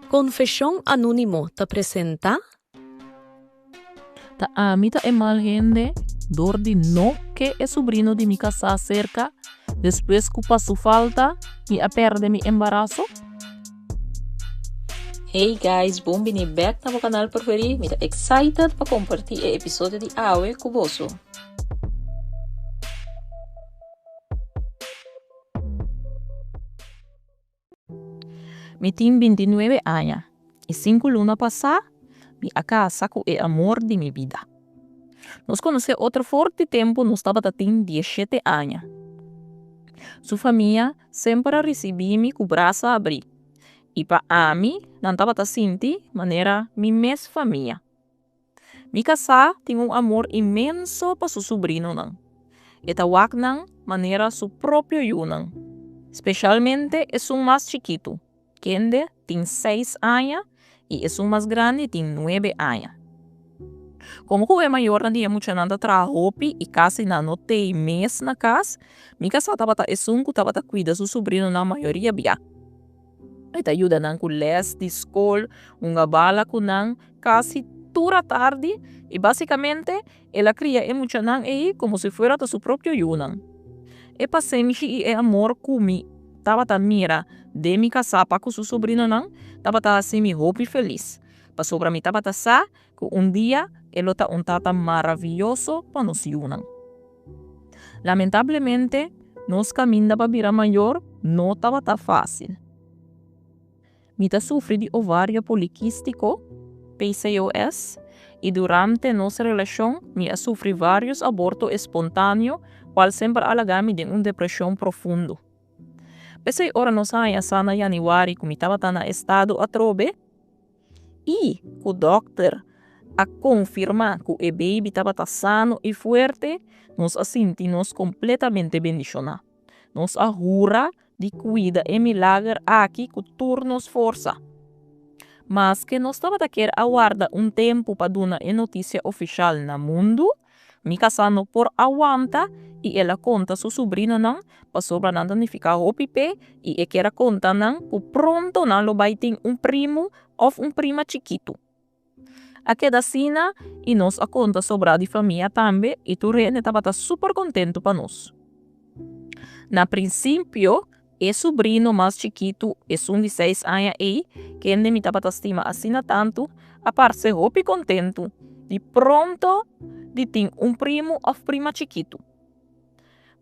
Konfeshon Anónimo ta presentá. Ta ami ta e mal hende dor di no ke e subrino di mi kasá serka despues ku pa su falta mi a pèrdè mi embaraso? Hey guys, bon bini bek na bo kanal preferí. Mi ta excited pa kompartí e episodio di awe ku boso. Mi tin bintinuebe aña i sinku luna pasá mi a kasa ku e amor di mi bida. Nos konosé otro for di tempu nos tabata tin dieshete aña. Su famia semper a risibí mi ku brasa abrí i pa ami nan tabata sinti manera mi mes famia. Mi kasá tin un amor inmenso pa su subrinonan. E ta wak nan manera su propio yunan, speshalmente esun mas chikitu, kende tin seis aña i esun mas grandi tin nuebe aña. Komo ku e mayornan di e muchanan ta traha hopi i kasi nan no tei mes na kas, mi kasá tabata esun ku tabata kuida su subrinonan mayoria bia. E ta yuda nan ku lès di skol, hunga bala ku nan kasi tur atardi i basikamente el a kria e muchanan ei komo si fuera ta su propio yunan. E pasenshi i e amor ku mi tabata mira den mi kasá pa ku su sobrinonan tabata hasi mi hopi felis, pasobra mi tabata sa ku un dia e lo ta un tata maravioso pa nos yunan. Lamentablemente, nos kaminda pa bira mayor no tabata fásil. Mi ta sufri di ovario polikístiko, PCOS, i durante nos relashon mi a sufri vários aborto espontáneo kual semper a laga mi den un depreshon profundo. P'esei ora nos a haña sa na yanüari ku mi tabata na estado atrobe, i ku dòkter a konfirmá ku e beibi tabata sano i fuerte, nos a sinti nos kompletamente bendishoná. Nos a hura di kuida e milager aki ku tur nos forsa. Maske nos tabata kier a warda un tempu pa duna e notisia ofishal na mundu, Mi kasá no por a wanta i el a konta su subrinonan pasobra nan ta nifiká hopi p'e i e kier a konta nan ku pronto nan lo bai tin un primu òf un prima chikitu. A keda asina i nos a konta sobrá di famia tambe i tur hende tabata super kontentu pa nos. Na prinsipio E subrino mas chikitu, esun di seis aña ei, kende mi tabata stima asina tantu, a parse hopi kontentu di pronto di tin un primu òf prima chikitu.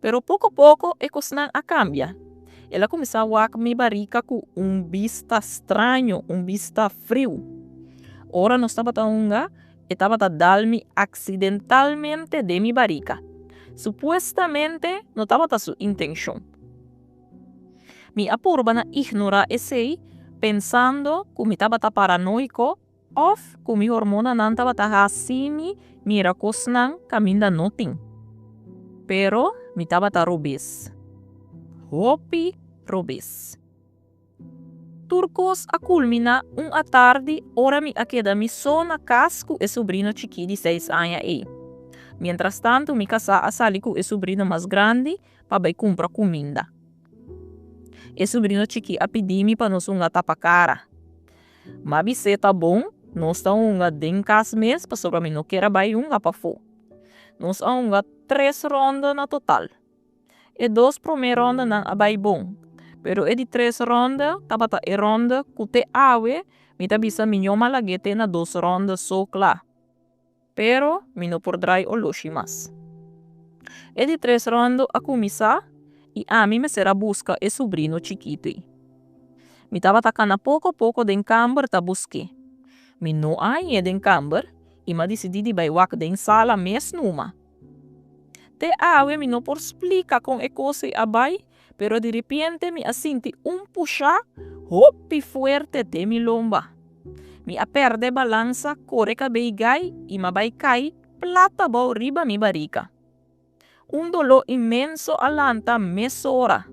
Pero poko poko e kosnan a kambia. El a kuminsá wak mi barika ku un bista straño, un bista friu. Ora nos tabata hunga, e tabata dal mi aksidentalmente den mi barika. Supuestamente no tabata su intenshon. Mi a purba na ignorá esei pensando ku mi tabata paranoiko òf ku mi hormonanan tabata hasi mi mira kosnan kaminda no tin. Pero mi tabata robes. Hopi robes. Tur kos a kulminá un atardi ora mi a keda mi so na kas ku e subrino chikí di seis aña ei. Mientrastantu mi kasá a sali ku e subrino mas grandi pa bai kumpra kuminda. E subrino chikí a pidi mi pa nos hunga tapa kara. M'a bis'é ta bon, nos ta hunga den kas mes pasobra mi no kier a bai hunga pafó. Nos a hunga tres rònda na total. E dos promé ròndanan a bai bon, pero e di tres rònda tabata e rònda ku te awe mi ta bisa mi ño malag'é te na dos rònda so kla. Pero mi no por drai oloshi mas. E di tres ròndu a kuminsá i ami mester a buska e subrino chikitu ei. Mi tabata kana poko poko den kamber ta busk'é. Mi no a hañ'é den kamber i m'a disidí di bai wak den sala mes numa. Te awe mi no por splika kon e kos ei a bai, pero diripiente mi a sinti un pushá hopi fuerte den mi lomba. Mi a pèrdè balansa, kore kabei gai i m'a bai kai plat abou riba mi barika. Un doló inmenso a lanta mesora.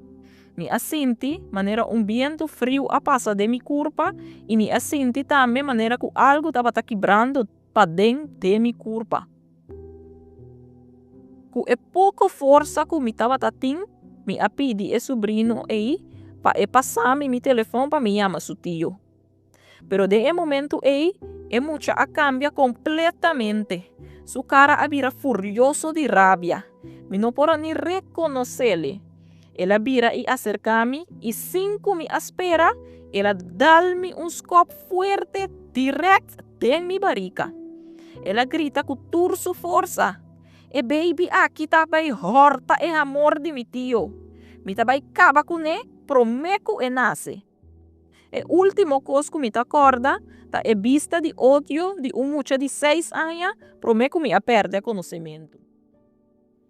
Mi a sinti manera un bientu friu a pasa den mi kurpa i mi a sinti tambe manera ku algu tabata kibrando paden den mi kurpa. Ku e poko forsa ku mi tabata tin, mi a pidi e subrino ei pa e pasa mi mi telefon pa mi yama su tio. Pero den e momento ei, e mucha a kambia kompletamente. Su kara a bira furioso di rabia. Mi no por a ni rekonos'é. El a bira i aserká mi i sin ku mi a spera, el a dal mi un skòp fuerte dirèkt den mi barika. El a grita ku tur su forsa, E beibi aki ta bai hòrta e amor di mi tio. Mi ta bai kaba kuné promé ku e nase. E último kos ku mi ta kòrda ta e bista di odio di un mucha di seis aña promé ku mi a pèrdè konosementu.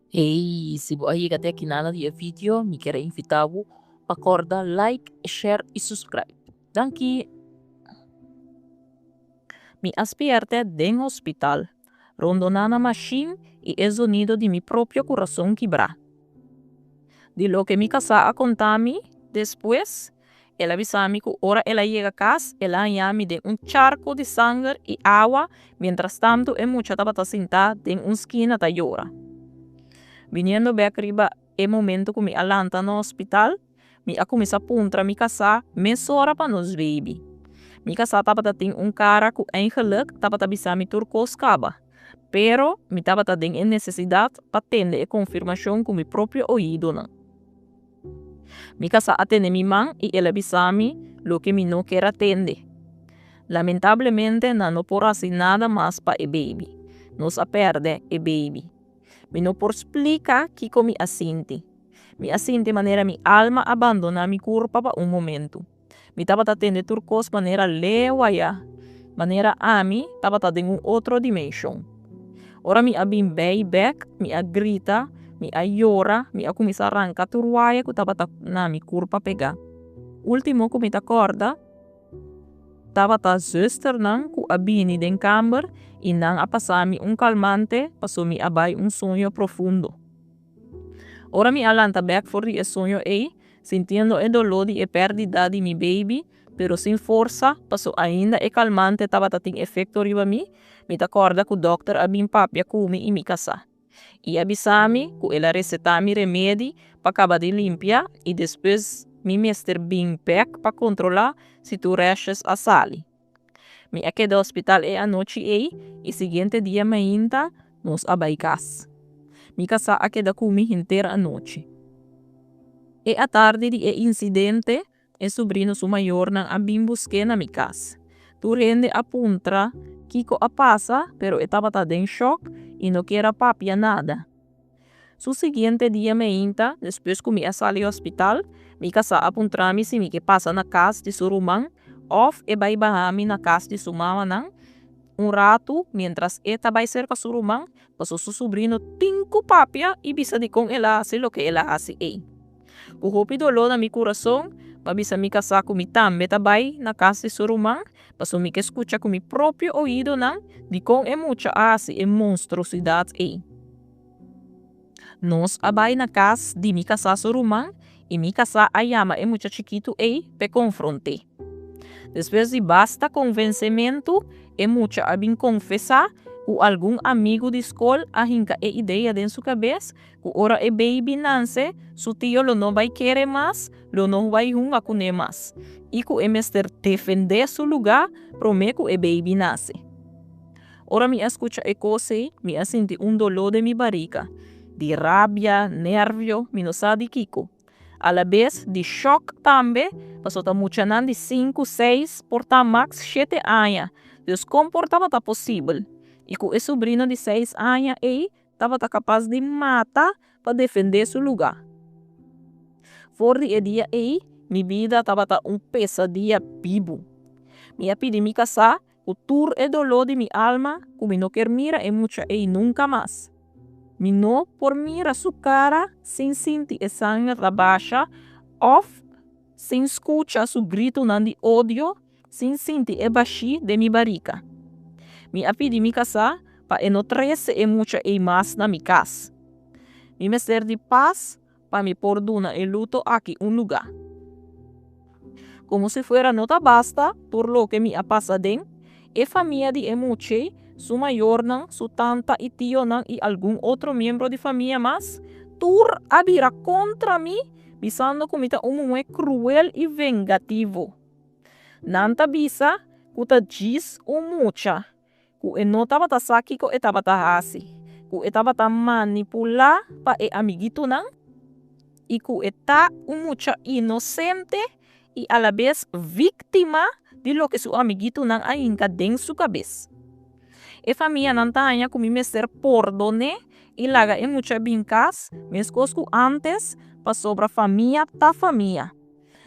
Hey, si bo a yega te aki nana di e video, mi kier a invita bo pa kòrda like, share i subscribe. Danki! Mi a spièrtè den hospital, rondoná na mashin i e zonido di mi propio kurason kibrá. Di loke mi kasá a konta mi despues, el a bisa mi ku ora el a yega kas el a haña mi den un charko di sanger i awa mientrastantu e mucha tabata sintá den un skina ta yora. Biniendo bèk riba e momento ku mi a lanta na hospital, Mi a kuminsá puntra mi kasá mesora pa nos baby. Mi kasá tabata tin un kara ku eigenlik tabata bisa mi tur kos kaba, pero mi tabata den e nesesidat pa tende e konfirmashon ku mi propio oidonan. Mi kasá a tene mi man i el a bisa mi loke mi no ker a tende. Lamentablemente nan no por hasi nada mas pa e baby. Nos a pèrdè e baby. Mi no por splika kiko mi a sinti. Mi a sinti manera mi alma a bandoná mi kurpa pa un momentu. Mi tabata tende tur kos manera leu ayá, manera ami tabata den un otro dimenshon. Ora mi a bin bei bèk, mi a grita, mi a yora, mi a kuminsá ranka tur waya ku tabata na mi kurpa pegá. Último ku mi ta kòrda tabata zùsternan ku a bini den kamber i nan a pasa mi un kalmante paso mi a bai un soño profundo. Ora mi a lanta bek for di e soño ei, sintiendo e doló di e pèrdida di mi beibi, pero sin forsa, paso ainda e kalmante tabata tin efekto riba mi, mi ta kòrda ku dòkter a bin papia ku mi i mi kasá. I a bisa mi ku el a resetá mi remedi pa kaba di limpia i despues mi mester bin bek pa kontrolá si tur rashes a sali. Mi a keda hospital e anochi ei i siguiente dia mainta nos a bai kas. Mi kasá a keda ku mi henter anochi. E atardi di e insidente e subrino su mayornan a bin busk'é na mi kas. Tur hende a puntra kiko a pasa pero e tabata den shòk i no kier a papia nada. Su siguiente dia meinta, despues ku mi a sali hospital, mi kasá a puntra mi si mi ke pasa na kas di su ruman òf e bai baha mi na kas di su mamanan un ratu miéntras e ta bai serka su ruman, paso su subrino tin ku papia i bisa dikon el a hasi loke el a hasi ei. Ku hopi doló na mi kurason, mi a bisa mi kasá ku mi tambe ta bai na kas di su ruman, paso mi ke skucha ku mi propio oidonan dikon e mucha a hasi e monstrosidat ei. Nos a bai na kas di mi kasá su ruman i mi kasá a yama e mucha chikitu ei p'e konfront'é. Despues di basta konvensementu, e mucha a bin konfesá ku algun amigu di skol a hinka e idea den su kabes ku ora e beibi nanse, su tio lo no bai kere mas, lo no bai hunga kuné mas i ku e mester defendé su lugá promé ku e beibi nase. Ora mi a skucha e kos ei, mi a sinti un doló den mi barika, di rabia, nervio, mi no sa di kiko. Alabes di shòk tambe, pasobra ta muchanan di sinku, seis, por ta maks shete aña. Dus kon por tabata posibel? I ku e subrino di seis aña ei tabata kapas di mata pa defendé su lugá. For di e dia ei, mi bida tabata un pesadia bibu. Mi a pidi mi kasá Ku tur e doló di mi alma ku mi no ker mira e mucha ei nunka mas. Mi no por mira su kara sin sinti e sanger ta basha òf sin skucha su gritunan di odio sin sinti e bashí den mi barika. Mi a pidi mi kasá pa e no trese e mucha ei mas na mi kas. Mi mester di pas pa mi por duna e luto aki un lugá. Komo si fuera no ta basta tur loke mi a pasa den, e famia di e much'ei, su mayornan, su tanta i tionan i algun otro miembro di famia mas, tur a bira kontra mi bisando ku mi ta un muhé kruel i vengativo. Nan ta bisa. ku ta djis un mucha, ku e no tabata sa kiko e tabata hasi, ku e tabata manipulá pa e amiguitonan i ku e ta un mucha inosente i alabes víktima di loke su amiguitonan a hinka den su kabes. E famianan ta haña ku mi mester pordon'é i laga e mucha bin kas meskos ku ántes pasobra famia ta famia.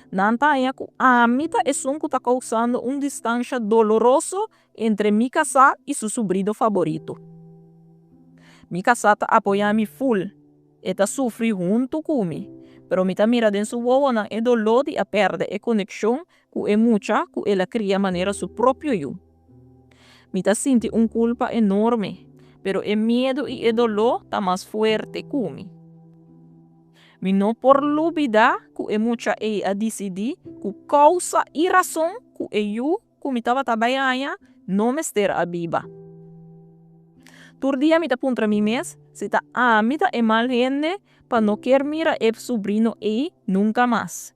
Nan ta haña ku ami ta esun ku ta kousando un distansha doloroso entre mi kasá i su subrido faborito. Mi kasá ta apoyá mi ful, e ta sufri huntu ku mi, pero mi ta mira den su wowonan e doló di a pèrdè e konekshon ku e mucha ku el a kria manera su propio yu. Mi ta sinti un kulpa enorme, pero e miedu i e doló ta mas fuerte ku mi. Mi no por lubidá ku e mucha ei a disidí ku kousa i rason ku e yu ku mi tabata bai haña no mester a biba. Tur dia mi ta puntra mi mes si ta ami ta e mal hende pa no kier mira e subrino ei nunka mas.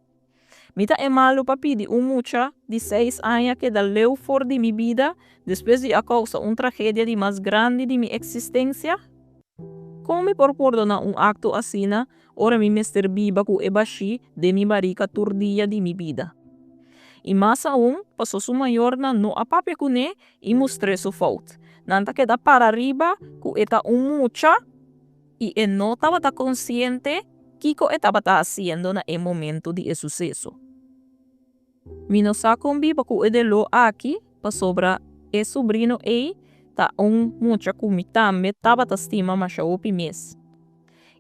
Mi ta e malu pa pidi un mucha di seis aña keda leu for di mi bida despues di a kousa un tragedia di mas grandi di mi eksistensia? Kon mi por pordoná un akto asina ora mi mester biba ku e bashí den mi barika tur dia di mi bida? I mas aun, paso su mayornan no a papia kuné i mustr'é su fout. Nan ta keda para riba ku e ta un mucha i e no tabata konsiente kiko e tabata hasiendo na e momento di e suseso. Mi no sa kon biba ku e deló aki pasobra e subrino ei ta un mucha ku mi tambe tabata stima masha hopi mes.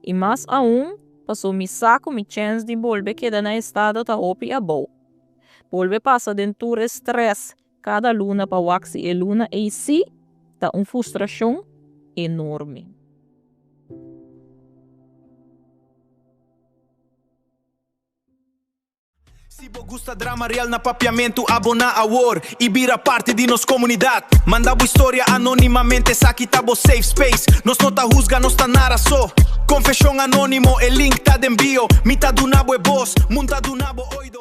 I mas aun paso mi sa ku mi chèns di bolbe keda na estado ta hopi abou. Bolbe pasa den tur e strès Kada luna pa wak si e luna ei sí ta un frustrashon enorme. Si bo gusta drama real na Papiamentu abona awor y bira parti di nos comunidad. Manda bo historia anonimamente esaki ta bo safe space. Nos no ta huzga nos ta nara so. Confesion anonimo e link ta den bio. Mi ta duna bo e voz, mun ta duna bo oido.